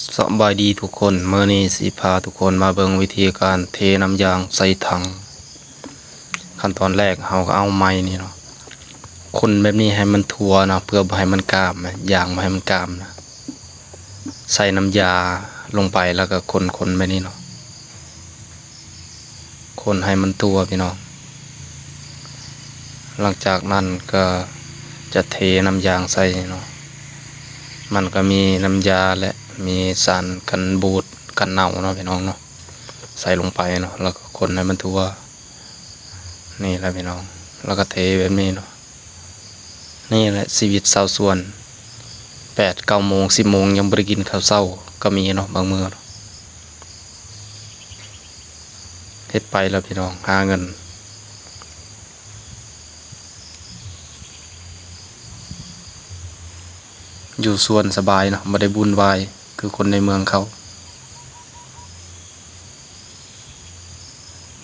ສະບາຍດີທຸກຄົນ, ມື້ນີ້ຊິພາທຸກຄົນມາເບິ່ງວິທີການເທນ້ຳຢາງໃສ່ຖັງ. ຂັ້ນຕອນແລກເຮົາກໍເອົາໄມ້ນີ້ເນາະ ຄົນແບບນີ້ໃຫ້ມັນທົ່ວເນາະ ເພື່ອບໍ່ໃຫ້ມັນກາມ ຢາງບໍ່ໃຫ້ມັນກາມນະ. ໃສ່ນ້ຳຢາລົງໄປ ແລ້ວກໍຄົນໆ ແບບນີ້ເນາະ. ຄົນໃຫ້ມັນທົ່ວພີ່ນ້ອງ. ຫຼັງຈາກນັ້ນກໍຈະເທນ້ຳຢາງໃສ່ເນາະ. ມັນກໍມີນ້ຳຢາ ແລະ ມີສານກັນບູດກັນເນົ່າເນາະພີ່ນ້ອງເນາະ. ໃສ່ລົງໄປເນາະ ແລ້ວກໍຄົນໃຫ້ມັນທົ່ວ. ນີ້ແຫຼະພີ່ນ້ອງ ແລ້ວກໍເທແບບນີ້ເນາະ. ນີ້ແຫຼະຊີວິດຊາວສວນ ແປດເກົ້າໂມງ ສິບໂມງ ຍັງບໍ່ໄດ້ກິນເຂົ້າເຊົ້າກໍມີເນາະ ບາງມື້ເນາະ. ເຮັດໄປແລ້ວພີ່ນ້ອງ ຫາເງິນ ຢູ່ສວນສະບາຍເນາະ ບໍ່ໄດ້ວຸ່ນວາຍຄືຄົນໃນເມືອງເຂົາ.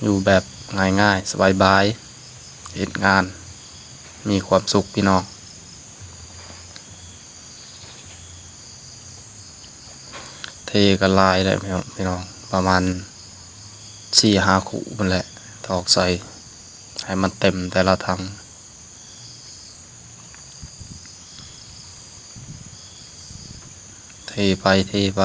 ຢູ່ແບບງ່າຍໆ ສະບາຍໆ ເຮັດງານມີຄວາມສຸກພີ່ນ້ອງ. ເທກໍຫຼາຍແຫຼະພີ່ນ້ອງ ປະມານສີ່ຫ້າຄູ່ພຸ້ນແຫຼະ ຖອກໃສ່ໃຫ້ມັນເຕັມແຕ່ລະຖັງ. ເທໄປ ເທໄປ